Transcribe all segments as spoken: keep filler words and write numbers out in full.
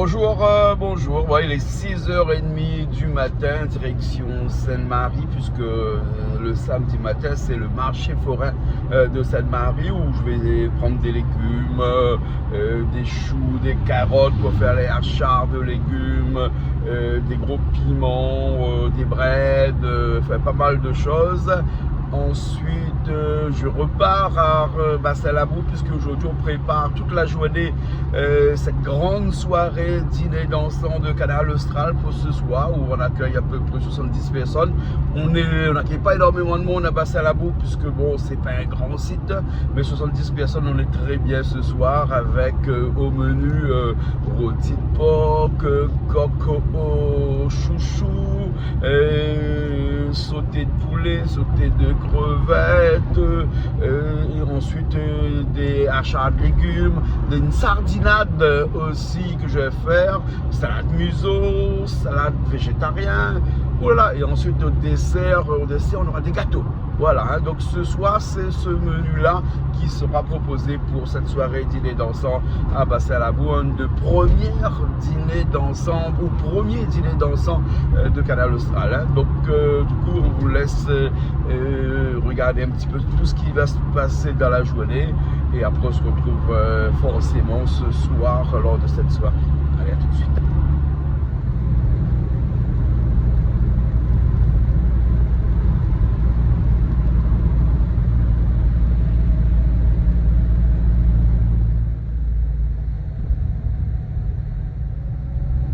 Bonjour, euh, bonjour. Ouais, il est six heures et demie du matin, direction Sainte-Marie, puisque, euh, le samedi matin, c'est le marché forain, euh, de Sainte-Marie, où je vais prendre des légumes, euh, euh, des choux, des carottes pour faire les achats de légumes, euh, des gros piments, euh, des brèdes, euh, enfin pas mal de choses. Ensuite, euh, je repars à, euh, Bassin Labou, puisque aujourd'hui on prépare toute la journée, euh, cette grande soirée dîner dansant de Kanal Austral pour ce soir, où on accueille à peu près soixante-dix personnes. On est, on n'accueille pas énormément de monde à Bassin Labou, puisque bon, c'est pas un grand site, mais soixante-dix personnes, on est très bien ce soir avec, euh, au menu, euh, rôti de porc, euh, coq au chouchou, euh, sauté de poulet, sauté de crevettes, euh, et ensuite, euh, des achats de légumes, une sardinade, euh, aussi que je vais faire, salade miso, salade végétarienne, voilà, et ensuite au dessert, au dessert, on aura des gâteaux. Voilà, hein, donc ce soir, c'est ce menu-là qui sera proposé pour cette soirée dîner dansant à Bassin Labou, un de premiers dîners dansants ou premier dîner dansant, euh, de Kanal Austral, hein. Donc, euh, du coup, on vous laisse, euh, euh, regarder un petit peu tout ce qui va se passer dans la journée. Et après, on se retrouve, euh, forcément ce soir lors de cette soirée. Allez, à tout de suite.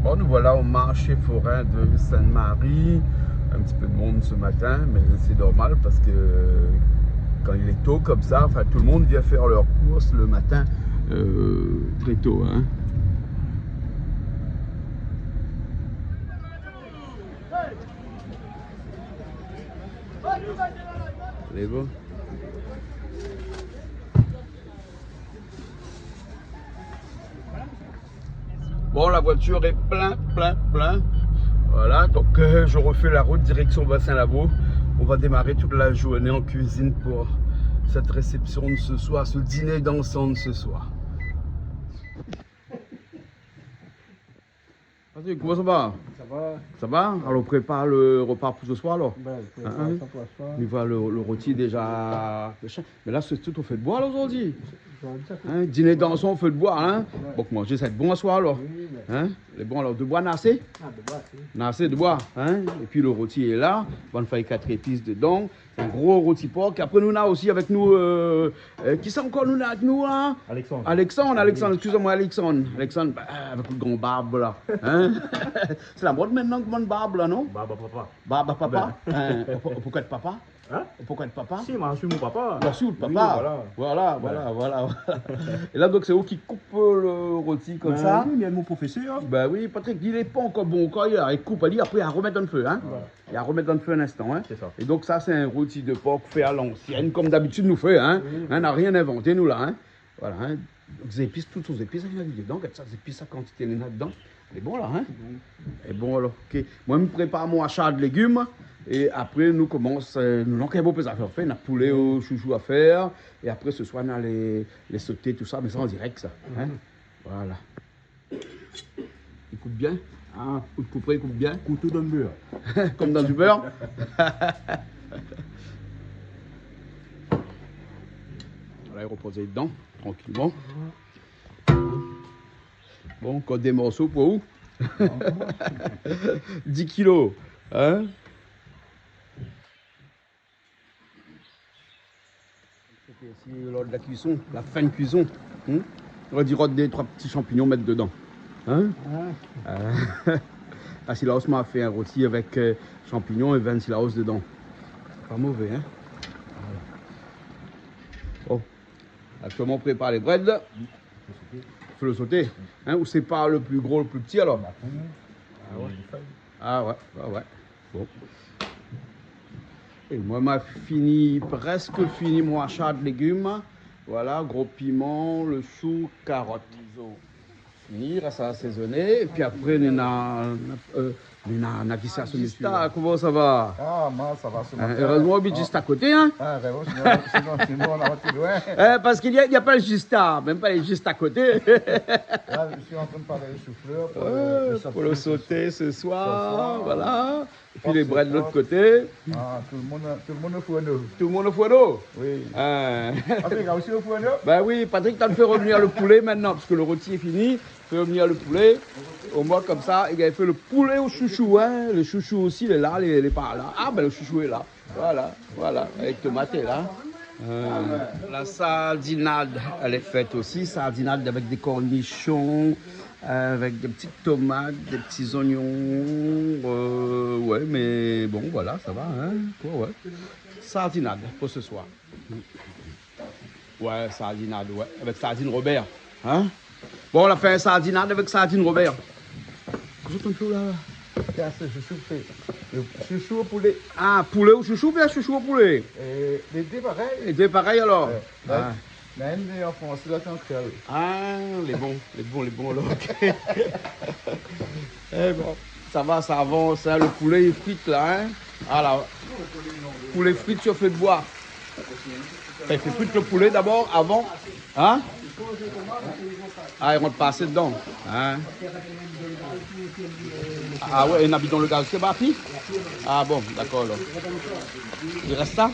Bon, nous voilà au marché forain de Sainte-Marie. Un petit peu de monde ce matin, mais c'est normal parce que quand il est tôt comme ça, enfin, tout le monde vient faire leurs courses le matin, euh, très tôt, hein. Lé bon. Bon, la voiture est plein, plein, plein. Voilà, donc, euh, je refais la route direction Bassin Labou. On va démarrer toute la journée en cuisine pour cette réception de ce soir, ce dîner dansant de ce soir. Patrick, koman sa va ? Sa va. Sa va ? Alor, ou prépar le repa pou se soir, alor ? Bin, mi prépar sa pou se soir. Hein ? Mi voi le, le roti déza. Mé la, sé tout o fé d'boi, la, zordi. Zordi, sa fé... Hein ? Dîner dansant o fé d'boi, hein ? Ouais. Bon, manzé, sa va èt bon se soir, alor. Oui, mé... Hein ? Lé bon, alor, d'boi, na asé ? Ah, d'boi, si. Na asé d'boi, hein ? Épi le roti lé la. Bann fèy kat zépis dedan. In gro roti por. Apré, nou na osi avèk nou, euh, euh, kisa ankor nou na avèk nou, la ? Alexandre. Alexandre, Alexandre, oui. Excusez-moi, Alexandre. Alexandre, ba, avèk lo gran barb, la. Hein ? Sé la mod mintnan, gran barb, la, non ? Barb a papa. Barb a papa. Bin. Hein, ou pé, ou pé èt papa ? Hein ? Ou pé èt papa ? Si, moin, mi sui mon papa. Ou sui out papa. Oui, voilà. Voilà, voilà, voilà. Bin. É la, donk, sé ou ki koup, euh, le roti konmsa. Bin oui, mé mon profésèr. Bin oui, Patrick, li lé pa ankor bon, kan li la, li koup ali, apré, li armèt dan le fé, hein. Ouais. Li armèt dan le fé in instan, hein. Sé sa. É donk sa, sé in roti de por fé a l'ansièn, konm dabitid nou fé, hein. Oui. Hein, na rien invanté, nou, la, hein. Voilà, hein. Donk, zépis, tout son zépis, li la di dedan. Gard sa, zépis, sa kantité li na dedan. Lé bon, la, hein. Bon. Lé bon, alor, OK. Moin, mi prépar mon ashar de légim. É apré, nou komans, euh, nou, donk, in bonpé zafèr fé. Na poulé o shoushou a fèr. É apré, se soir, na lé, lé soté, tousa. Mé sa, an dirèk, sa. Hein. Mhm. Voilà. Li koup bien. Ah, ou koup, li koup bien. Kouto dan bèr. Konm dan du bèr. La, li ropoz dedan, trankilman. Bon, ankor dé morso pou ou. Dis kilo, hein ? Sé lor la kuison, la fin de kuison. Hmm ? Ou la di rod dé troi ti shanpignon, mèt dedan. Hein ? Ouais. Euh, ah, si la osi, ma fé in roti avèk, euh, shanpignon é vin silaos dedan. Pa mové, hein ? Voilà. Bon. Aktièlman, ou prépar lé brèd. Fé le soté. Hein, ou sépar le pli gro, le pli pti, alor ? Ah ouais. Ah ouais, ouais, ouais. Bon. É moin, ma fini, prèsk fini mon ashar de légim. Voilà, gro piman, le shou, karot. Fini, la sa asézoné, épi apré, nou na, euh, nou na, nou na ki sa, se mésyé la. Koman sa va ? Ah, moin, sa va, se matin. Hein, érèzman, ou abit zis a koté, hein ? Ah, ben oui, sinon, sinon, sinon, on aurait été loin. Eh, parce qu'il y a, il y a pas le G-Star, même pas le G-Star à côté. Là, je suis en train de parler au chauffeur pour le, le sauté ce soir, voilà. Et puis les brèdes de l'autre côté. Ah, tout le monde, tout le monde au fourneau. Tout le monde au fourneau ? Oui. Hein. Ah, mais il y a aussi au fourneau ? Ben oui, Patrick, t'as fait revenir le poulet maintenant, parce que le rôti est fini. Fé revenir le poulet. Au moins, comme ça, il a fait le poulet au chouchou, hein. Le chouchou aussi, il est là, il est, il est pas là. Ah, ben, le chouchou est là. Voilà, voilà, avec tomate, là. Euh, la sardinade, elle est faite aussi. Sardinade avec des cornichons, euh, avec des petites tomates, des petits oignons. Euh, ouais, mais bon, voilà, ça va, hein. Ouais, ouais. Sardinade pour ce soir. Ouais, sardinade, ouais. Avec sardine Robert, hein. Bon, on a fait un sardinade avec sardine Robert. Kosa ou fé la ? Tiens, c'est chouchou, c'est le chouchou au poulet. Ah, poulet au chouchou, bien chouchou au poulet. Euh, les deux pareils. Les deux pareils, alors. Ouais. Ah. L'un est en français, l'autre en créole. Ah, lé bon, lé bon, lé bon, alors. Eh bon, ça va, ça avance, hein, le poulet, il frite là, hein. Voilà. Poulet frit sur feu de bois. Fé, fé frit le poulet d'abord, avant. Hein ? Ah, i rant pa asé dedan. Hein ? Ah ouais, in abit dan le gaz, sé pa fi ? Ah bon, d'accord, alors. I rès sa ?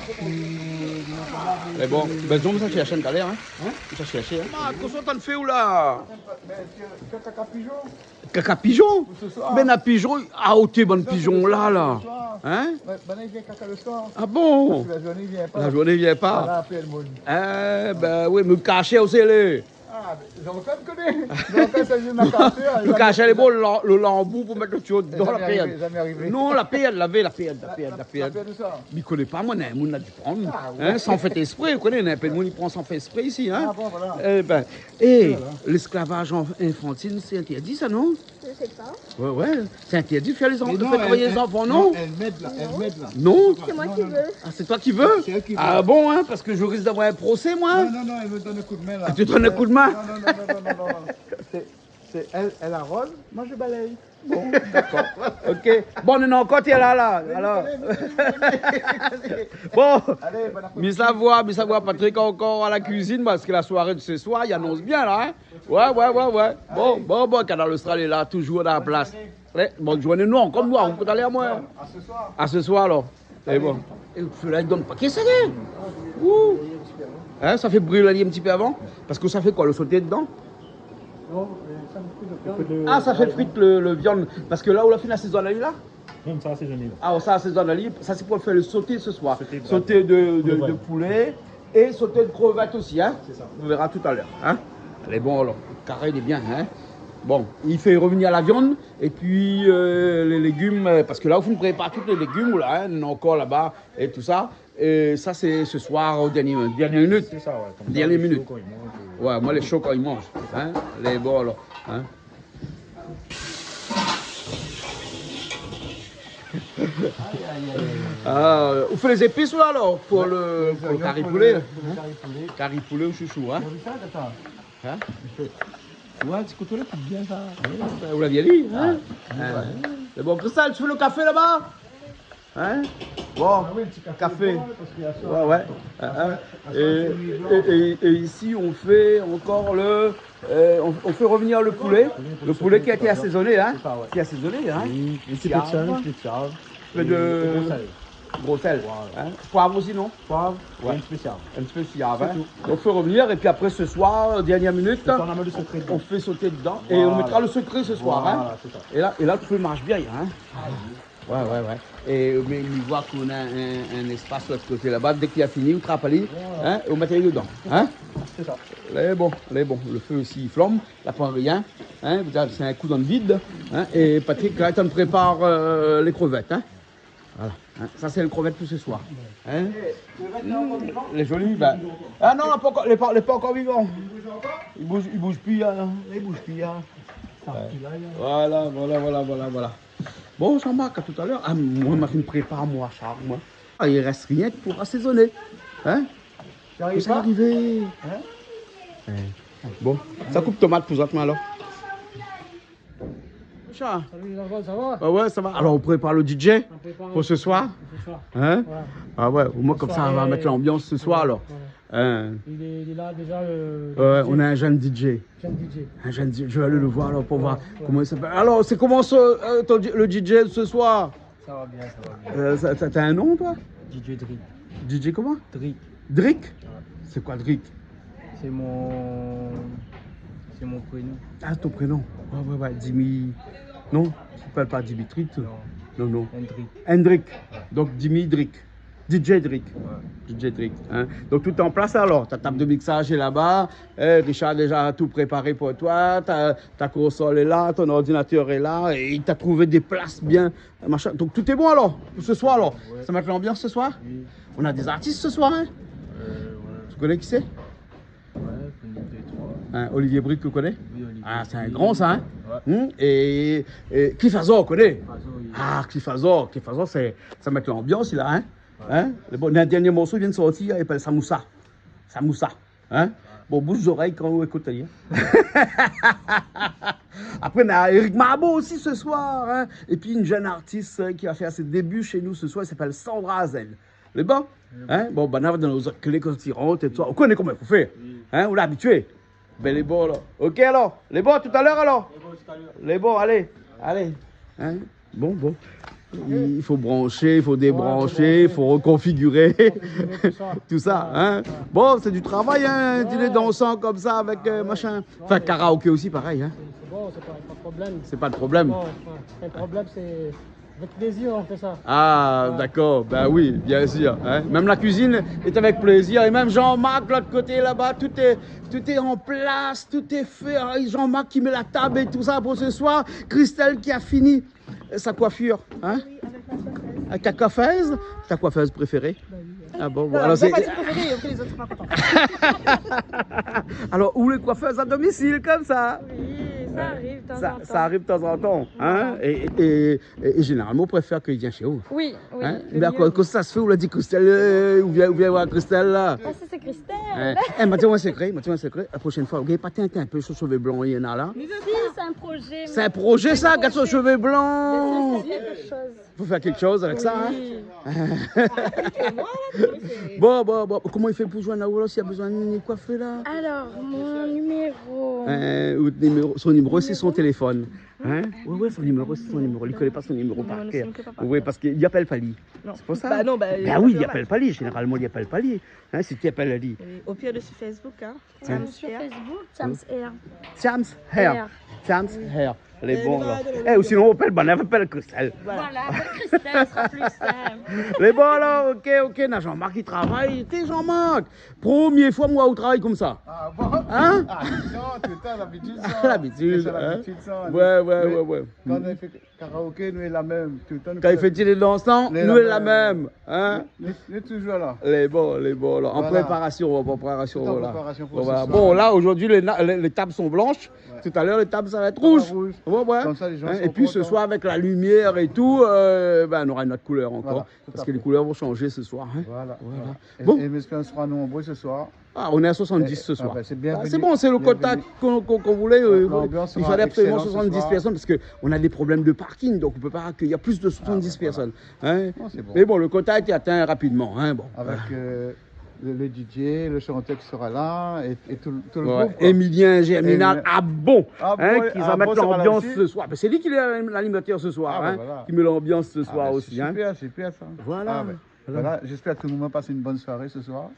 Mé bon, ben, zom sa shèrsh talèr, hein ? Hein ? Sa shèrsh, hein ? Ah, kosa ou antann fé ou la ? Mé, kaka pijon ? Kaka pijon ? Pou se soir. Ben, na pijon, a oté bann pijon la, la. Pou se soir. Hein ? Ben, ben, i vien kaka le soir. Ah bon ? Parce que la journée, i vien pa. La journée, i vien pa. Voilà, apèl moun. Eh ben oui, mé kashé osi lé. Ah, ben, Jean-Claude koné. Jean-Claude, sé in kashé, hein, nou kashé lé bol, le, le lanbou pou mèt le tiyo dedan, la pèrd. Zamé arivé, zamé arivé. Non, la pèrd, la pèrd, la pèrd, la pèrd. La pèrd sa. Mi koné pa, moin, néna moun la di pran. Ah ouais. Hein, san fé ésprè, ou koné, néna in pé moun i pran san fé ésprè isi, hein. Ah bon, voilà. Eh ben, Eh, l'esclavage en-, infantile, c'est interdit, ça, non ? Je sais pas. Ouais, ouais, c'est interdit de faire les en-, de faire travailler les enfants, non ? Mais non, elle, elle m'aide là, elle m'aide là. Non ? C'est moi qui veux. Ah, c'est toi qui veux ? C'est elle qui veut. Ah bon, hein, parce que je risque d'avoir un procès, moi, hein ? Non, non, non, elle me donne un coup de main là. Ah, tu donnes un coup de main ? Non, non, non. C'est, c'est elle, elle arrose, moi je balaye. Bon, d'accord. Ok. Bon, nou néna ankor, tiens, la, la. Bon, mi sa voir, mi sa voir Patrick ankor à la cuisine, parce que la soirée de ce soir, i anons bien, la, hein. Ouais, ouais, ouais, ouais. Bon, bon, bon, Kanal Austral lé la, toujours à la place. Ouais, bonne journée, non, kom nou, ou kout alé, moin. À ce soir. À ce soir, alors. É bon. É le fé la, i donn pa. Kisa i lé ? Ouh. Hein, sa fé bril ali in ti pé avan. Parce que sa fé koi, le sauté dedan ? Non, euh, sa fé frit le viann. Ah, sa fé frit le, le viann. Parce que la, ou la fine asézone ali la ? Non, sa asézone la. Ah, sa asézone ali. Sa, sé pou fé le sauté ce soir. Sauté de, de, de poulet et sauté de crevettes aussi, hein. C'est ça. On verra tout à l'heure, hein. Lé bon, alors. Karé lé bien, hein. Bon, i fé revenir la viann. Et puis, euh, les légumes, euh, parce que là, ou fine prépar tout lé légim, la, hein, nou néna ankor laba, é tout sa. É sa, sé ce soir, o dernié, dernié minit. C'est ça, ouais. Comme ça, on est chaud quand il mange, euh. Ouais, moin lé sho kan i manz, hein. Lé bon, alors, hein. Ah, ou fé les épices, là, alors, pour le, pour le kari poulé, hein. Kari poulé au chouchou, hein. Hein ? Ouais, ti kouto la, i koup bien sa. Ouais, ou la vi ali, hein ? Ah, ouais. Mé bon, Christelle, tu veux le café là-bas ? Hein ? Bon, ah oui, un petit café café. Bon, parce qu'il y a ça. Ouais, ouais. Hein, hein. Et, et, et, et ici, on fait encore le, euh, on, on fait revenir le poulet. Le poulet qui a été assaisonné, hein ? C'est ça, ouais. Qui est assaisonné, hein ? Oui, un petit peu de sel, un petit peu de sel. Un peu de gros sel. Gros sel, hein ? Voilà. Poivre aussi, non ? Poivre, ouais. Et un petit peu de siave. Un petit peu de siave, hein. C'est tout. On fait revenir et puis après ce soir, dernière minute, on fait sauter dedans et on mettra le secret ce soir, hein. Voilà, c'est ça. Et là, et là, le feu marche bien, hein. Ouais, ouais, ouais. Et, mais, mais voir qu'on a un, un espace de l'autre côté là-bas. Dès qu'il a fini, on trappe, hein, et on met dedans, hein. C'est ça. Là, bon, là, bon, le feu aussi, il flambe, là, pas rien, hein. Vous avez, c'est un coup dans le vide, hein. Et Patrick, là, il prépare, euh, les crevettes, hein. Voilà, hein, sa sé le krevèt pou se soir. Hein ? Lé zoli, bin. Ah non, lé pankor, lé pa, lé pankor vivan. I bouz, i bouz pi, hein. I bouz pi, hein. Ouais. Voilà, voilà, voilà, voilà, voilà. Bon, Jean-Marc, à tout à l'heure. Ah, moin, ma fine prépar, moin, sa, moin. Ah, i rès rienk pou asézoné. Hein ? Sa i ariv. Hein ? Bon, sa koup tomat pou zot, moin, alor. Salut les enfants, ça va ? Ah ouais, ça va. Alors, on prépare le D J pour ce soir. Hein ? Voilà. Ah ouais, au moins comme ça, on va mettre l'ambiance ce soir, alors. Voilà. Hein. Il est, il est là déjà, le, le D J. Ouais, on a un jeune D J. Jeune D J. Un jeune D J. Je vais aller le voir, alors, pour voir comment il s'appelle. Ouais, ouais. Alors, c'est comment ce, euh, ton D-, le D J ce soir ? Ça va bien, ça va bien. Euh, ça, ça, t'as un nom, toi ? D J Drick. D J comment ? Drick. Drick ? Ouais. C'est quoi Drick ? C'est mon, c'est mon prénom. Ah, ton prénom. Ouais, ouais, ouais, Dimi. Non, tu t'appelles pas Dimitri, toi ? Non. Non, non. Hendrik. Hendrik. Ouais. Donc, Dimi Drick. D J Drick. Ouais. D J Drick, hein. Donc, tout est en place alors. Ta table de mixage est là-bas. Eh, Richard a déjà tout préparé pour toi. Ta, ta console est là, ton ordinateur est là. Et il t'a trouvé des places bien, machin. Donc, tout est bon alors, pour ce soir alors. Ouais. Ça va mettre l'ambiance ce soir ? Oui. On a des artistes ce soir, hein ? Euh, ouais. Tu connais qui c'est ? Ouais, je connais deux, trois. Hein, Olivier Brique, tu connais ? Oui, Olivier Brique. Ah, c'est un grand, ça, hein ? Ouais. Hmm ? Et, et Cliff Azor, tu connais ? Cliff Azor, oui. Ah, Cliff Azor, Cliff Azor, c'est, ça met l'ambiance, là, hein ? Ouais. Hein ? Le bon, le dernier morceau vient de sortir, il s'appelle Samoussa. Samoussa. Hein ? Ouais. Bon, bouche zorèy kan ou ékout, hein. Après, on a Eric Mabo aussi ce soir, hein ? Et puis une jeune artiste, euh, qui va faire ses débuts chez nous ce soir, elle s'appelle Sandra Azel. Lé bon ? Lé bon. Hein ? Bon, ben, nou va donn aou zot klé kan i rant é tousa. Ou koné koman i fo fé. Oui. Hein ? Ou lé abitié. Ben, lé bon, alor. OK, alor. Lé bon, tout à l'heure, alor. Lé bon, tout à l'heure. Lé bon, alé. Alé. Hein ? Bon, bon. I fo branché, i fo débranché, i fo rekonfigiré. Ouais, fo branché. Rekonfigiré, tousa. Tousa, hein ? Ouais, ouais. Bon, sé du travay, hein, ouais, dîner dansant konmsa avèk, euh, machin. Ouais, ouais. Anfin, karaoké osi, parèy, hein. Sé, sé bon, sé pa, pa de problèm. Sé pa de problèm. Bon, anfin, le problèm, sé Avec plaisir, on fait ça. Ah, d'accord. Ben oui, bien sûr, hein. Même la cuisine est avec plaisir. Et même Jean-Marc, de l'autre côté là-bas, tout est, tout est en place, tout est fait. Ah, Jean-Marc qui met la table et tout ça pour ce soir. Christelle qui a fini, euh, sa coiffure, hein. Oui, avec ma coiffeuse. Avec ta coiffeuse ? Ta coiffeuse préférée ? Bah oui. Ah bon, bon, alors, moi, c'est ma coiffeuse préférée, après, les autres, c'est pas important. Alors, ou les coiffeuses à domicile, comme ça. Oui, ça arrive de temps en temps. Ça arrive de temps en temps, hein. Voilà. Et, et, et, et généralement, on préfère qu'il vienne chez vous. Oui, oui, le mieux, oui. Hein ? Mais à quoi, comment ça se fait, ou la di Christelle, euh, ou vien, ou vien voir Christelle, là ? Ah, ça, c'est Christelle. Hein ? Eh, ma di aou in sekré, ma di aou in sekré. La prochaine fois, ou gingn pa tint in pé su shové blan, néna la. Mais si, c'est un projet, mais c'est quelque chose. C'est un projet, ça, gard son shové blan. Mais c'est quelque chose. Fo fé kékshoz avèk sa, hein. Oui. Bon, bon, bon. Koman i fé pou zoinn aou la, si na bezoin in koifèr la ? Alors, mon numéro. Euh, out niméro, son niméro, sé son téléfone. Hein ? Oui, oui, son niméro, sé son niméro. Li koné pa son niméro par kèr. Non, non, sé pa par kèr. Oui, parske li apèl pa li. Non. Sé pou sa. Bah non, bah, oui, li apèl pa li. Généralement, li apèl pa li. Hein, si ou apèl ali. Oui, au pire, dessus Facebook, hein. Hein ? Sur Facebook, Thiams R. Thiams R. R. Thiams R. Lé bon, la. Eh, ou sinon, ou apèl, ben, ou apèl Christelle. Voilà. Voilà, apèl Christelle, sera plus simple. Lé bon, la, OK, OK, na Jean-Marc i travay. Té, Jean-Marc, promié foi, moin, ou travay konmsa. Ah bon ? Hein ? Ah, non, tout le temps, l'habitude, ça. L'habitude, hein. Déjà l'habitude, ça. Ouais, ouais, ouais, ouais. Quand on fait karaoké, nou lé la mèm, toultan nou fé. Kan i fé dîner dansant, nou lé la mèm, hein. Nou, nou, nou lé toujour la. Lé bon, lé bon, la. Voilà. En préparation, en préparation, voilà. Tout en préparation pour ce soir. Voilà. Bon, là, aujourd'hui, les na-, les, les tables sont blanches. Ouais. Tout à l'heure, les tables, ça va être rouge. Ça va rouge. Ouais, ouais. Comme ça, les gens sont contents. Hein, et puis ce soir, avec la lumière et tout, euh, ben, on aura une autre couleur encore. Voilà, tout à fait. Parce que les couleurs vont changer ce soir, hein. Voilà, voilà. Voilà. Bon. Et, et messieurs, on sera nombreux ce soir. Ah, on est à soixante-dix ce soir. Eh, eh, ah, ben, c'est bienvenu. Ah, c'est bon, c'est le quota qu'on, qu'on, qu'on voulait, euh, il fallait absolument soixante-dix personnes parce que on a des problèmes de parking, donc on peut pas accueillir plus de soixante-dix personnes. L'ambiance sera excellente ce soir. Ah, ouais, voilà. Hein ? Non, c'est bon. Mais bon, le quota a été atteint rapidement, hein, bon. Avec, euh, le, le D J, le chanteur qui sera là, et, et tout, tout le groupe, quoi. Ouais. Émilien Germinal, ah bon, hein, qui va mettre l'ambiance ce soir. Ah bon, sera là aussi ? Ben, c'est lui qui est l'animateur ce soir, hein, qui met l'ambiance ce soir aussi, hein. Ah, ben, voilà. Ah, ben, super, super, ça. Voilà. Ah, ben, voilà, j'espère que tout le monde va passer une bonne soirée ce soir.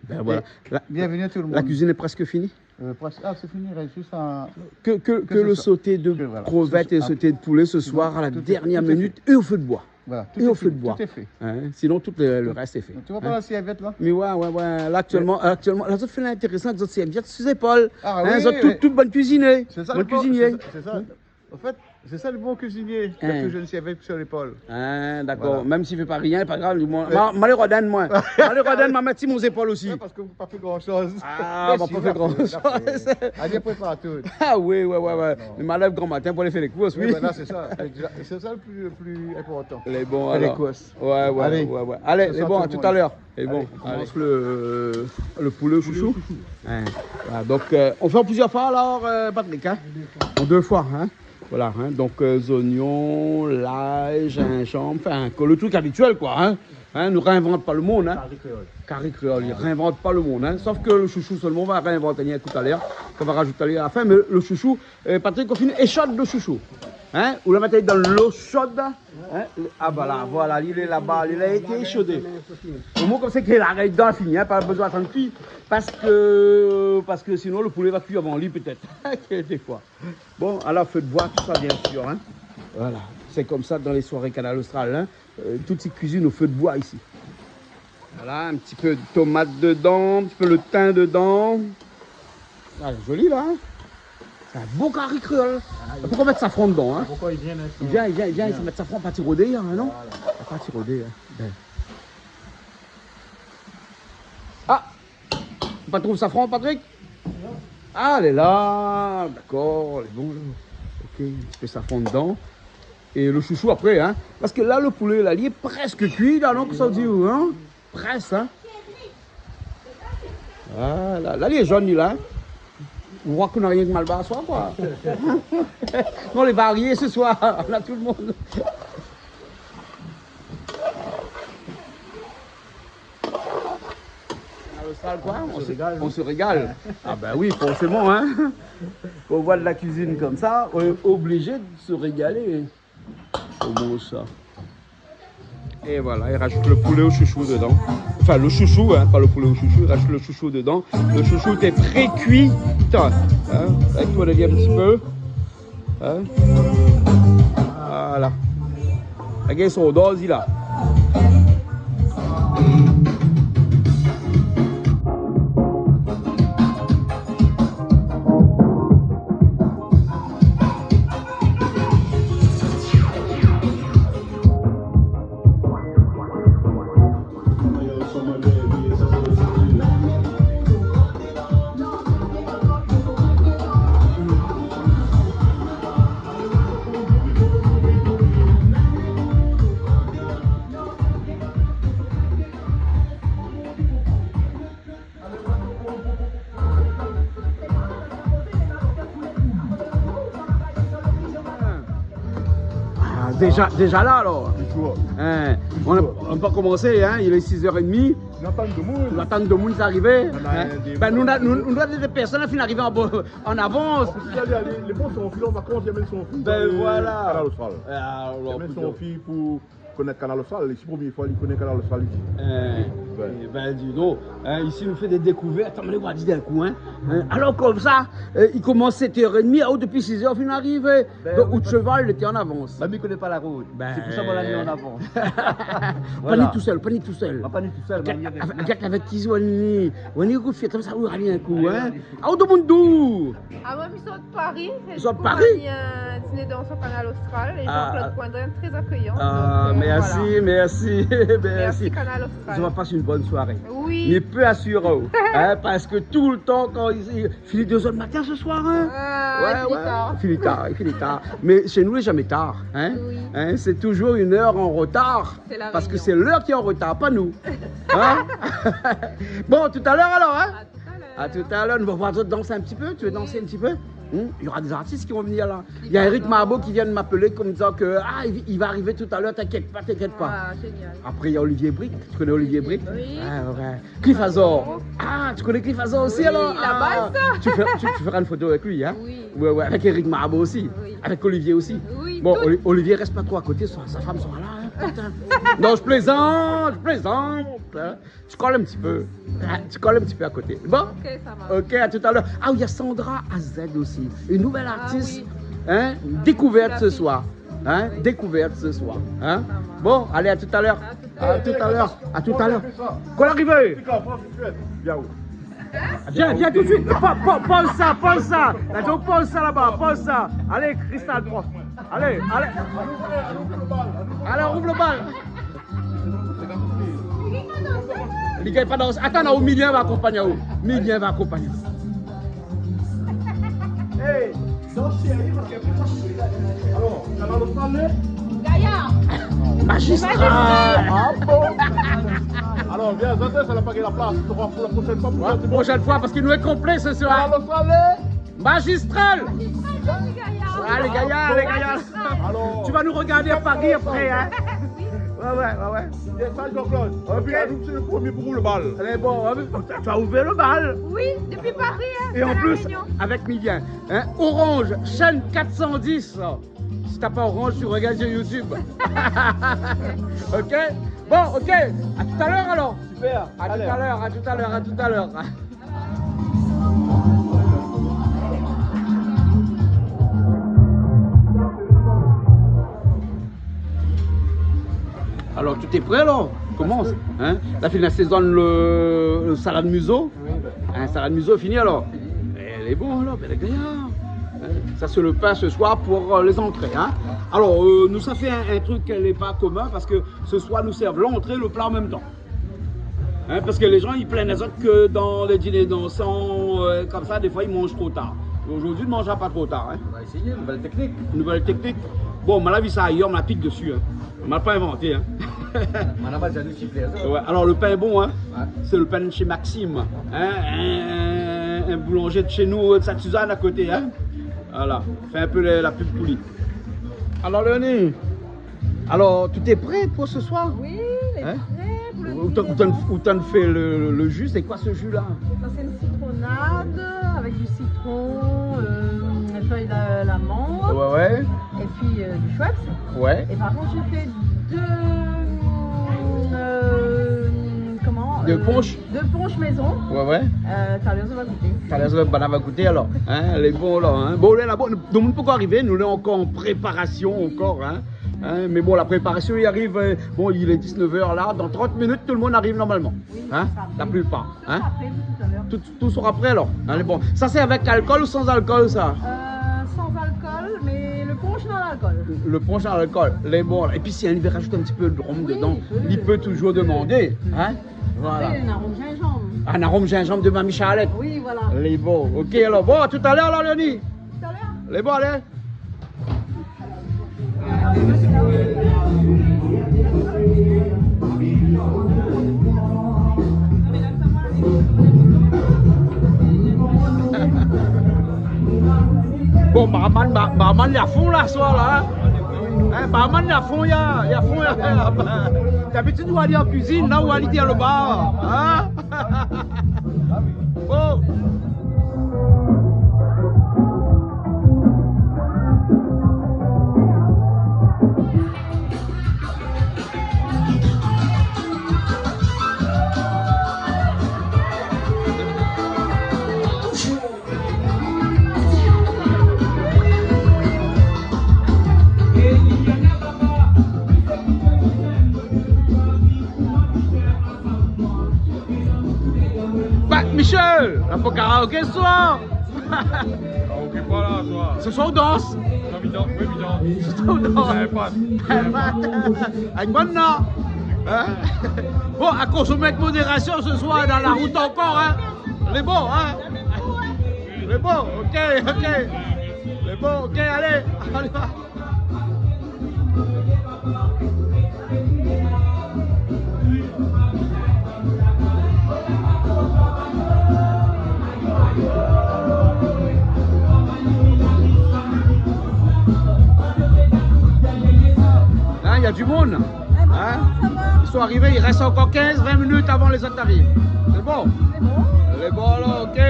Ben voilà. Et bienvenue à tout le monde. La, la cuisine est presque finie ? Euh, presque. Ah, c'est fini, il reste juste un, que, que, que le sauté de crevettes et le sauté de poulet ce soir à la dernière minute et au feu de bois. Voilà, tout est fini, tout est fait. Et au feu de bois. Hein, sinon, tout le, le reste est fait. Hein ? Tu vois pas la serviette, là ? Mais ouais, ouais, ouais. Là, actuellement, actuellement, la zot i fé l'intéressant avèk zot serviette su zépol. Ah oui, oui. Hein, zot tout, tout bann kuizinié. Bann kuizinié. C'est ça le bon, c'est ça, c'est ça. Hein ? Au fait, c'est ça le bon cuisinier, qui a toujours une serviette sur l'épaule. Hein, d'accord. Voilà. Même si i fé pa rien, pa grav, moin, ma, ma lé rod inn, moin. Ma lé rod inn, ma mèt si mon zépol osi. Ouais, parce que vous pouvez pas faire grand-chose. Ah, ma pa fé gran shoz. Mais sinon, après, après, allez, prépare tout. Ah oui, ouais, ouais, ouais. Non. Mé ma lèv gran matin pou alé fé lé kours, oui. Oui, voilà, c'est ça. Exact. C'est ça le plus, le plus important. Lé bon, alors. Faire les courses. Ouais, ouais, ouais, ouais. Allez, ce soir, tout le monde. Allez, lé bon, à tout à l'heure. Lé bon, allez. Allez, on commence le, le poulet au chouchou. Poulet au chouchou. Hein. Voilà, donc, euh, on fait en plusieurs fois alors, euh, Patrick, hein ? En deux fois, hein ? Voilà, hein, donc, euh, zoignon, lay, zinzanm, enfin, que le truc habituel, quoi, hein. Hein, nou réinvant pa le monde, hein. Kari kréol. Kari kréol, i réinvant pa le monde, hein. Sof ke le shoushou solman, nou va réinvant ali toutalèr, nou va razout ali a la fin, mé le shoushou, euh, Patrick, ou fine éshod le shoushou. Hein, ou la mèt ali dan lo sho, hein. Ah, voilà, voilà, li lé laba, li la été éshodé. Omoin, konmsa, ke la règ dan fini, hein, pa bezoin atann kui, parske, parske sinon, le poulé va kui avan li, pétèt. Défoi. Bon, alor, fé d'boi, tout sa, bien sir, hein. Voilà, sé konmsa dan lé soiré Kanal Austral, hein. Euh, tout i kuizine o fé d'boi isi. Voilà, in ti pé de tomat dedan, in ti pé le tin dedan. Ah, zoli, la, hein. Sé in bon kari kréol. Ah, oui. Poukoi mèt safran dedan, hein ? Poukoi i vien, hein, i vien, i vien, i vien, i mèt safran, pa ti rodé, hein, non ? Voilà. Pa ti rodé, hein. Bin. Ah ! Pa trouv safran, Patrick ? Ah, lé la. Dakor, lé bon, la. Ok, in ti pé safran dedan. É le shoushou apré, hein. Parske la, le poulé, la, li lé prèsk kui, la, non, kosa ou di, hein ? Prèsk, hein. Ah, la, la, li lé zone, li, la, hein. Ou voi ke nou na rienk Malbar aswar, koi. Non, lé varié se soir. Nou na tout le monde. Kanal Austral, koi. On se régale, non ? On se régale. Ah ben oui, forséman, hein. Kan ou voi de la kuizine konmsa, on est obligé de se régaler. Koman sa ? É voilà, i razout le poulé o shoushou dedan. Enfin, le shoushou, hein, pa le poulé o shoushou, i razout le shoushou dedan. Le shoushou té pré-kui, hein, avèk, ou la vi in ti pé. Hein ? Voilà. Gard son dozi la. Ah, déza, déza la, alor. Bonjour. Hein, nou la, nou la pa komansé, hein, il est six heures et demie. Nou atann demoun. Nou atann demoun arivé. Nou na, hein, dé... Bin, nou na, nou, nou na dé pèrsone la fine arivé an bo-, an avans. An plis, lé, lé bon, son fiy lé an vakans, li amenn son fiy dan Kanal Austral. Bin voilà. Ah, alor, li amenn son fiy pou konèt Kanal Austral, sé promié foi li koné Kanal Austral isi. Hein, bin, di don, hein, isi nou fé dé dékouvèrt, atann, alé oir, di d'in kou, hein. Hein, alor konmsa, euh, i komans sèt èr é dmi, ah, ou, dopi sis èr fine arivé. Bin, donk, oui, out shoval lété an avans. Bin, mi koné pa la rout. Bin, sé pou sa moin la mèt an avan. Voilà. Pa ni tousèl, pa ni tousèl. Ah, pa ni tousèl, gard, mé avèk, avèk, avèk ki zoi ni, ou ni rout fièt konmsa, ou, alé in kou, hein. Alé, alé. Ah, ou, domoun dou ? Ah, moin, mi sort Paris, é... Sort Paris ? Di kou, nou la ni in diné dansé o Kanal Austral, é Jean-Claude Coindrin, très accueillant. Ah, donk, euh, mèrsi, voilà. Mèrsi, mèrsi. Mèrsi, Kanal Austral. Zot va pas in bone soiré. Oui. Mi pé asir aou, hein, parske toultan, kan i, i fini dé zèr du matin se soir, hein. Ah, ouais, i fini tar. I fini tar, i fini tar. Mé shé nou, lé zamé tar, hein. Oui. Hein, sé touzour in èr an rotar. Sé La Rényon. Parske sé lèr ki lé an rotar, pa nou. Hein ? Bon, toutalèr alor, hein. À toutalèr. À toutalèr, nou va voir zot dansé in ti pé. Tu veux danser un petit peu ? Oui. Hmm ? Il y aura des artistes qui vont venir là. Il y a Eric Marbo qui vient de m'appeler comme disant que, ah, il, il va arriver tout à l'heure, t'inquiète pas, t'inquiète pas. Ah, génial. Après, il y a Olivier Brique. Tu connais Olivier Brique ? Oui. Ah, ouais. Cliff Azor. Ah, tu connais Cliff Azor aussi, alors ? Oui, la base, ça. Ah, tu fais, tu, tu feras une photo avec lui, hein ? Oui. Ouais, ouais, avec Eric Marbo aussi. Oui. Avec Olivier aussi. Oui, bon, tout. Oli-, Olivier, reste pas trop à côté, sa, sa femme sera là, hein, putain. Non, je plaisante, je plaisante, hein. Tu colles un petit peu. Ah, tu colles un petit peu à côté. Bon ? Ok, ça va. Ok, à tout à l'heure. Ah, il y a Sandra A Z aussi, une nouvelle artiste, hein, découverte ce soir. Ah oui. Hein, découverte ce soir, hein. Ça va. Bon, allez, à tout à l'heure. À tout à l'heure. À tout à l'heure. Kan ou ariv. Viens, viens tout de suite. Pa-, pa-, pose ça, pose ça. Là, donc, pose ça là-bas, pose ça. Allez, Cristal, prends. Allez, allez. Allez, on ouvre le bal. Li gingn pa dansé. Atann, ou, Milien va akonpagn aou. Milien va akonpagn aou. Hey, dans chérie, parce qu'après, moi, je suis là. Alors, Kanal Austral, Gaillard. Magistral. Magistral. Ah bon ? Alors, viens, Zandès, elle a pas la place. Tu auras pour la prochaine fois, pour... Ouais, faire du bon. Prochaine fois, parce que nous est complet ce soir. Kanal Austral. Magistral. Magistral, Gaillard. Ah, les gars, les gars. Alors, tu vas nous regarder à Paris après, hein ? Ouais, ouais, ouais, ouais. Yes, ça, Jean-Claude. Ok. Et puis, anou, sé le premier pou le bal. Allez, bon, ouais, mais tu as ouvert le bal. Oui, depuis Paris, hein, et en plus, avec Miguel, hein, Orange, chaîne quatre cent dix. Si t'as pas Orange, tu regardes sur YouTube. Ok ? Bon, ok. À tout à l'heure alors. Super. À tout à l'heure, à tout à l'heure, à tout à l'heure. Alors, tout est prêt, là ? Koman ? Hein ? La fine la sézone le, le salad museau. Oui. Hein, salad museau fini, alors. Lé bon, alors, bèl gayar. Hein ? Ça, c'est le pain ce soir pour, euh, les entrées, hein. Alors, euh, nou sa fé un, un truc ki lé pa commun parce que ce soir, nou sèrv l'entrée, le plat en même temps. Hein, parce que les gens, ils plaignent les autres que dans les dîners dansants, euh, comme ça, des fois, ils mangent trop tard. Aujourd'hui, nou manjra pa tro tar, hein. On va essayer une nouvelle technique. Nouvelle technique. Bon, ma la vi sa ayèr, ma la pik dessus, hein. Ma la pa inventé, hein. Ma la pa di anou siflé, sa. Ouais, alors le pain est bon, hein. Ouais. C'est le pain de chez Maxime, hein. Un, un, un boulanger de chez nous, de Sainte-Suzanne à côté, hein. Voilà. Fais un peu la, la pub pour lui. Alors, Léonie, alors, tout est prêt pour ce soir ? Oui, lé prêt pour le dîner. Hein ? Ou t'as, ou t'as, ou t'as fait le, le jus, c'est quoi ce jus-là ? Ça, c'est une citronnade avec du citron, euh, une feuille d'a-, d'amande, ouais, ouais, et puis, euh, du Schweppes. Ouais. Et par contre, j'ai fait deux, euh, comment, euh, deux punch maison. Ouais, ouais. Euh, talèr zot va goûter. Talèr zot va goûter alors. Hein, lé bon là, hein. Bon, lé la, bon, nou, nou pokor arivé, nou lé ankor an préparasyon ankor, hein. Hein, mais bon, la préparation, il arrive, euh, bon, il est dix-neuf heures là, dans trente minutes, tout le monde arrive normalement. Oui, hein, ça, la plupart, hein. Tout sera prêt tout à l'heure. Tout, tout sera prêt alors. Allez, bon. Ça, c'est avec alcool ou sans alcool, ça ? Euh, sans alcool, mais le punch dans l'alcool. Le punch dans l'alcool, lé bon. Et puis, si on veut rajouter un petit peu de rhum dedans, oui, il peut toujours demander, hein. Voilà. Après, un arôme gingembre. Un arôme gingembre de Mamie Charlette. Oui, voilà. Lé bon. Ok, alors, bon, à tout à l'heure, là, Léonie. Tout à l'heure. Lé bon, allez. Bon, barman, ba-, barman, li lé a fon la, swar la, hein. Hein, barman, li lé a fon, li lé a, li lé a fon, li lé a, d'abitid, ou alé an kuizine, la, ou alé dèrièr le bar, hein. Bon. Bah, Michel, la pou karaoké ce soir. Karaoké pa la, ce soir. Ce soir, on danse. Non, mi dans, oui, mi dans. Ce soir, on danse. Eh, pas. Eh, pas. Avec moi, non. Hein ? Bon, à consommer avec modération ce soir, dans la route encore, hein. Lé bon, hein. Lé bon, ok, ok. Lé bon, ok, allez, on y va. Hein, il y a du monde. Hein ? Ils sont arrivés, il reste encore quinze, vingt minutes avant les autres arrivent. C'est bon ? C'est bon. Lé bon, alors, ok.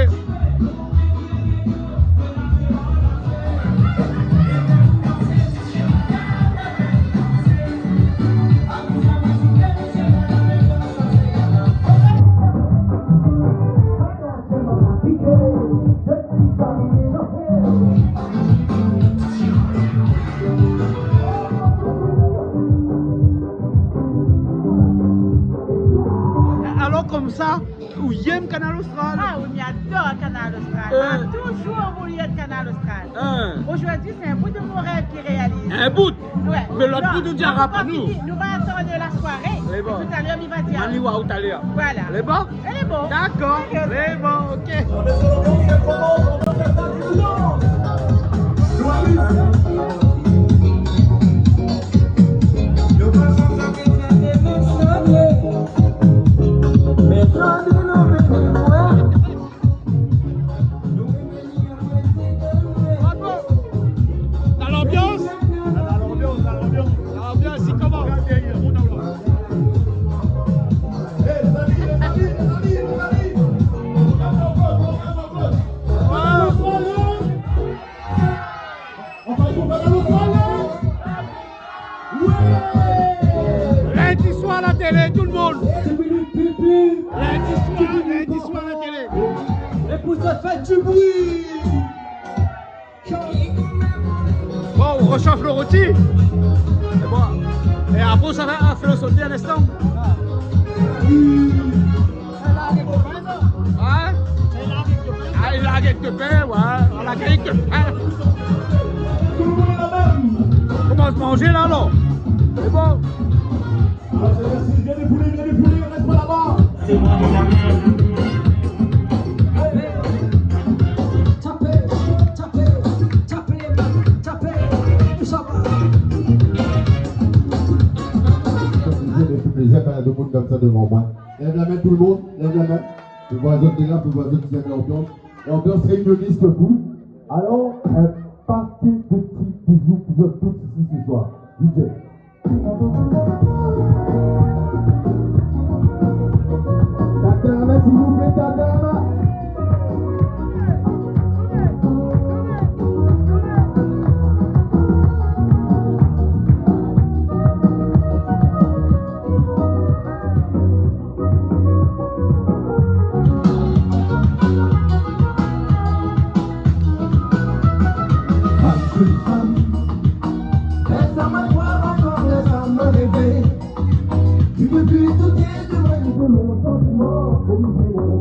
Alors, comme ça, ou yèm Kanal Austral ? Ah oui, mi ador Kanal Austral. Euh. J'ai toujours voulu être Kanal Austral. Hein. Aujourd'hui, c'est un bout de mon rêve qui réalise. Un bout ? Ouais. Mais l'autre bout, nou dira pa nou. Non, nou va pas fini. Nou va atann la soirée. Lé bon. Tout à l'heure, mi va dir. Mani wa tout à l'heure. Voilà. Lé bon ? Lé bon. D'accord. Ok. Lé bon, ok. Télé, tout le monde. Lundi soir, lundi soir, la télé. Et pour ça, faites du bruit. Bon, on réchauffe le rôti. Et bon. Et après, ça va faire sauter un instant. Hein ? Ah, il a avec de pain, ouais. On a avec de pain. Tout le monde est là-bas. On commence à manger là, alors. C'est bon. Tapé, tapé, tapé, tapé, tapé. Sa va. Sa fé plézir kan néna demoun konmsa dovan moin. Lèv la min tout le moun, lèv la min. Fé voir zot lé la, fé voir zot i èm lanbians. Lanbians réinionis pou vous. Alors, un paquet de petits bisous pour vous tous ici ce soir. D J. Tap dan la min, s'il vous plaît, tap dan la min. Fanm, zoli fanm. Lès amoin voir ankor, lès amoin rèvé. Tu peux plus douter de moi, de mon sentiment, de mon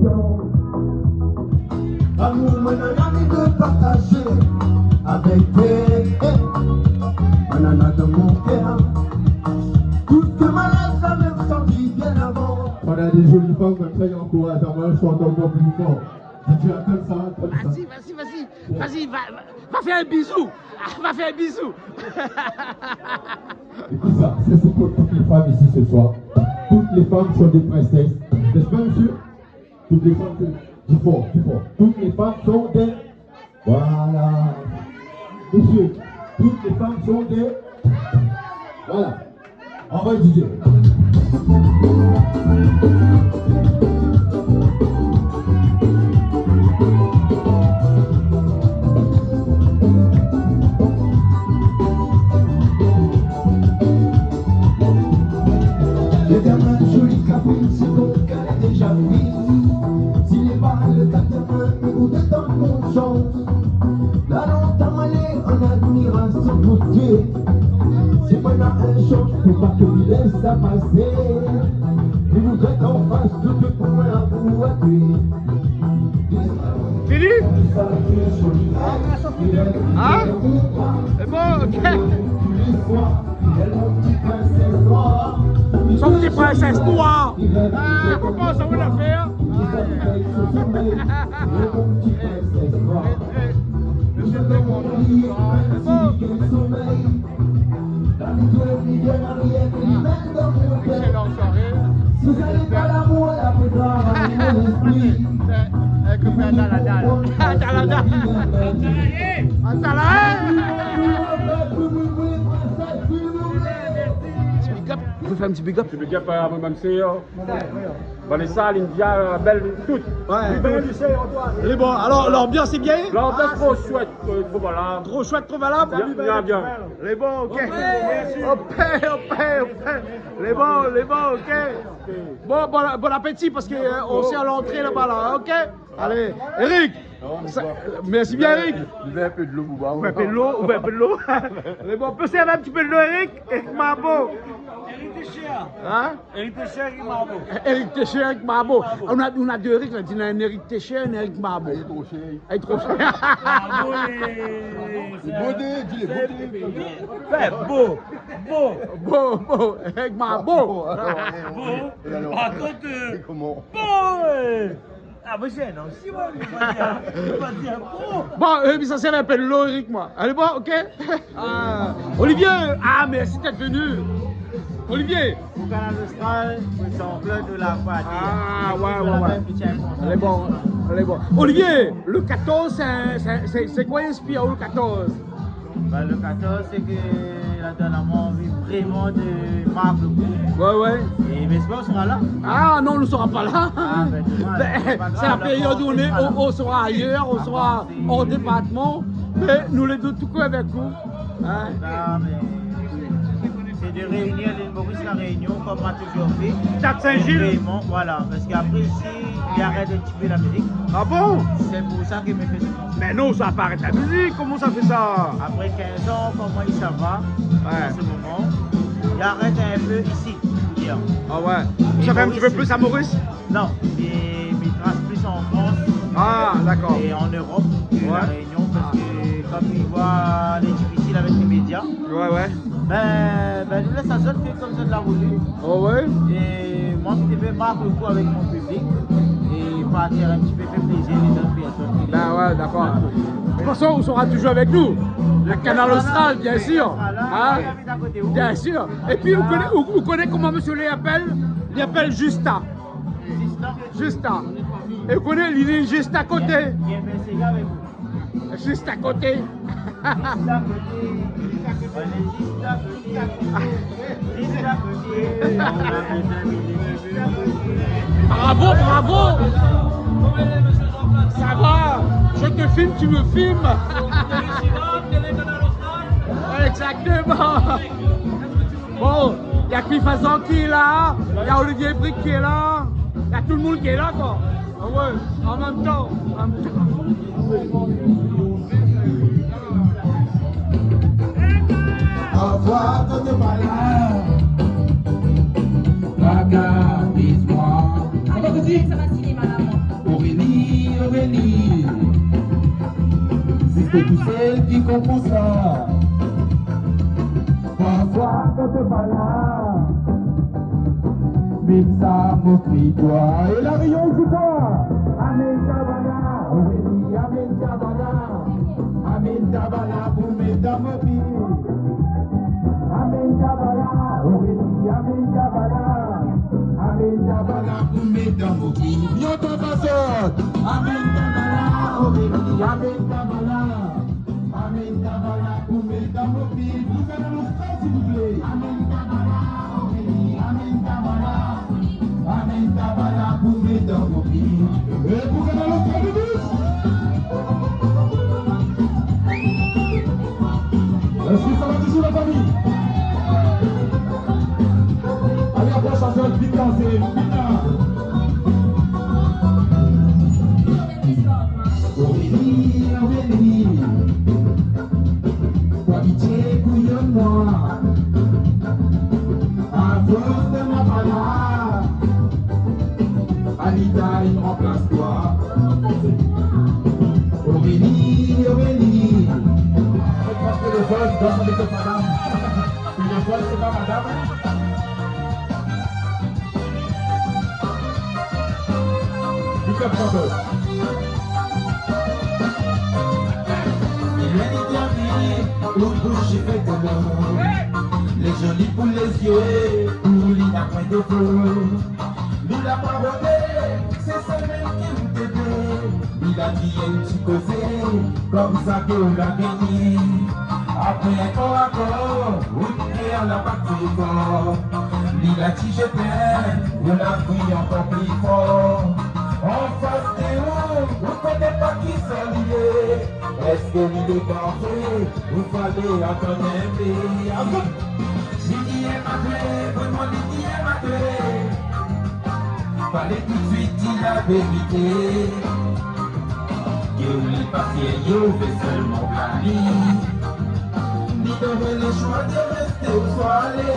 cœur. L'amour, moin néna anvi de partazé avèk toi. Eh, moin néna dan mon kèr tout sak moin la zamé santi bien avan. Kan néna dé zoli fanm konmsa i ankouraz amoin, mi shant ankor pli for. Di, atann sa, atann sa. Vas-y, vas-y, vas-y. Vas-y, va, va, va faire un bisou. Ah, va faire un bisou. Écoute ça, ça c'est pour toutes les femmes ici ce soir. Toutes les femmes sont des princesses. N'est-ce pas, monsieur ? Toutes les femmes sont, plus fort, plus fort. Toutes les femmes sont des, voilà. Monsieur, toutes les femmes sont des, voilà. Anvoy D J. Lé dèryèr zoli kafé, sé bon, kèl déza fini. Si lé pa le ka demin, mi voudré tann mon shans. La lontan moin lé an admirasyon pou Dié. Si moin néna in shans, fo pa ke mi lès sa pasé. Mi voudré k'an fas tout pou moin avoué. Fini ? Hein ? Sé bon, OK. Son ti princesse noir. Ah, papa, sa va la fèr. Excellente soirée. Avec le père Daladal. Daladal. Ah, ça là, hein ? Big up. Je fais un petit big up. Ti big up à mon M C, hein. Vanessa, Lindia, la bèl, tout. Ouais. Lé bon, alors, l'ambiance est bien ? L'ambiance, ah, trop chouette, euh, trop valab. Trop chouette, trop valab ? Bien, bien, bien. Lé bon, OK. OK, OK, OK. Lé bon, lé bon, OK. Bon, bon, bon appétit, parce que, euh, on sert à l'entrée là-bas, là, OK ? Allez, Eric. Sa, mèrsi bien, Eric. Ou vé in pé dolo, Bouba ? Ou vé in pé dolo, ou vé in pé dolo. Lé bon, pé sèrv in ti pé dolo, Eric, èk Mabo. Eric Técher. Hein ? Eric Técher èk Mabo. Eric Técher èk Mabo. Mabo. Nou na, nou na dé Eric la, di na in Eric Técher, in Eric Mabo. Lé tro shèr. Lé tro shèr. Mabo, lé, lé bodé, di lé bodé. Fé bo, bo. Bo, bo, èk Mabo. Bo. É alor ? Par kont, euh, koman ? Bo, euh, Ah, mais c'est, non, si, ouais, mais on va dire, on va dire, oh. Bon, euh, mi sa sèrv in pé dolo, Eric, moin. Allez, bon, OK. Euh, Olivier, ah, mèrsi d'être venu. Olivier. Au Canal Austral, pour Jean-Claude de la Guadeloupe. Ah, ouais, ouais, ouais. Lé bon, lé bon. Olivier, le quatorze, c'est, c'est, c'est, c'est quoi l'inspir, le quatorze ? Bah, le quatorze, c'est que la donne à moi envie vraiment de marquer le coup. Ouais, ouais. Et j'espère qu'on sera là. Ah non, on ne sera pas là. Ah, ben, dommage. Ben, c'est pas grave, c'est la période où on est, on, on sera ailleurs, on sera hors département, mais nous les deux, tout cœur avec vous. Hein ? Ah, mais c'est de réunir l'île Maurice là. Réunion, konm ma toujour fé. Stade Saint-Gilles. Vréman, voilà, parske apré isi, li arèt in ti pé la mizik. Ah bon ? Sé pou sa ke mi fé sa. Mé non, sa i arèt la mizik, koman sa i fé sa ? Apré kinz an, koman i sava, ouais, an se moman, li arèt in pé isi, pou dir. Ah ouais. Sa i fé in ti pé plis a Maurice ? Non, mi, mi tras plis an Frans, ah, dakor, é an Europe ke, ouais, La Réunion, parske konm mi voi lé difisil avèk lé média. Ouais, ouais. Bin, bin, nou lès azot fé konm zot la voulu. Oh ouais. É moin, mi té vé mark lo kou avèk mon piblik é partir in ti pé fé plézir lézot pèrsone. Bin ouais, dakor. De tout fason, ou sera toujour avèk nou. La Kanal Austral, bien sir. Voilà. Hein ? Bien sir. É pi, ou koné, ou, ou koné koman mésyé li apèl ? Li apèl Justa. Justa. Justa. É ou koné, li lé jis a koté. Jis a koté. Jis a koté. Bravo, bravo. Ça va ? Je te filme, tu me filmes. Exactement. Bon, néna Cliff Azor ki lé la, néna Olivier Brique ki lé la, néna tout lo moun ki lé la, koi. Ah ouais, an mèm tan, an mèm tan. Parfois, quand t'es pas là, regarde-moi. Sa va, Titi ? Sa va, sinéma la, moin. Aurélie, Aurélie, si sé tou sèl ki konpran sa. Parfois, quand t'es pas là, mèm sa i mok de toi. É La Réunion, i di koi ? Amèn tabala, Aurélie, amèn tabala. Amèn tabala pou mèt dan mon pi. Amèn tabala, Aurélie, amèn tabala. Amèn tabala pou mèt dan mon pi. Yo, tabasot. Amèn tabala, Aurélie, amèn tabala. Amèn tabala pou mèt dan mon pi. Pou Kanal Austral, s'il vous plaît. Amèn tabala, Aurélie, amèn tabala. Amèn tabala pou mèt dan mon pi. É pou Kanal Austral, debout. Èske sa va toujour, la fami ? Alé, apré sa, sé vit dansé, vit la. Aurélie, Aurélie, ou abitié kouyonn amoin. Avan, té na pa la. Anita, i ranplas toi. Aurélie, Aurélie. Pran téléfone, dans avec cette madame. Téléfone, c'est pas madame, hein. Big up, Santos. Lé lèr d'dormi, out boush i fé dolo. Lé zoli pou lé zié, pou li na poin défo. Nou la pa rodé, sé sa mèm ki ou té vé. Li la di in ti kozé, konmsa ke ou la gingné. Apré in kor a kor, ou kèr la bat tré for. Li la di je t'aime, ou la kri ankor pli for. Anfas de ou, ou koné pa kisa li lé. Èske li lé parfé, ou falé atann in pé ? Azout ! Li di èm amoin, vréman li di èm amoin. Falé tout suit di la vérité. Ke ou lé pa sérié, ou vé sèlman blami. Li donn aou le shoi de rèsté oswa alé.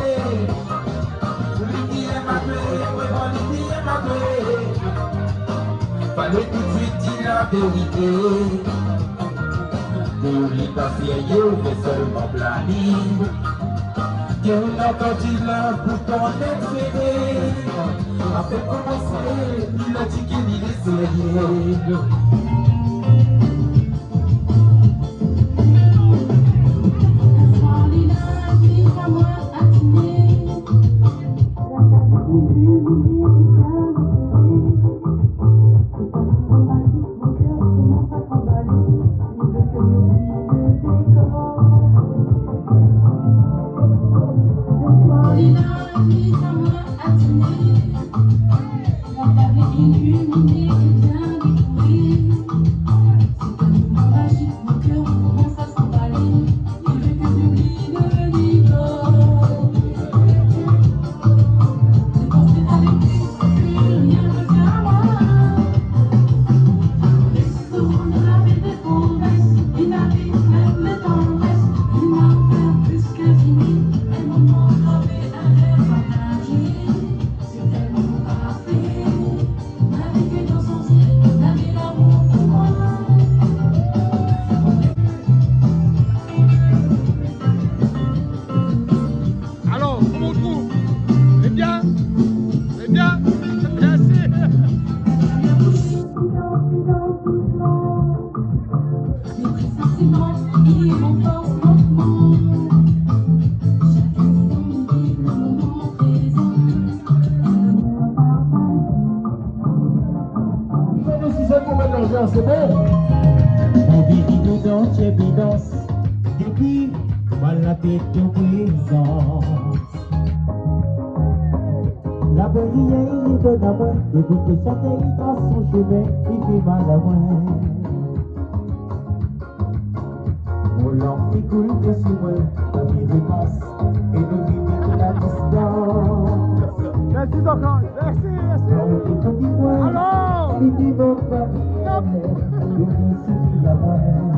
Li di èm amoin, vréman li di èm amoin. Falé tout suit di la vérité. Ke ou lé pa sérié, ou vé sèlman blami. Ke ou na ankor di la pou ton èt féré. Apré komansé, li la di ke li lé sérié. Sé bon. Mon vivi dodan, tchèbidans. Dopi, mal la tèt o prézan. La prièr i donn amoin, épi ke shakinn i tras son shemin, i fé mal amoin. Mon lanm i koul dsi moin, la vi i pas, é nou viv a distans. Mèrsi ankor. Mèrsi, mèrsi. Kan ou té di moin, alor, li di mon barièr, ou di sifi amoin.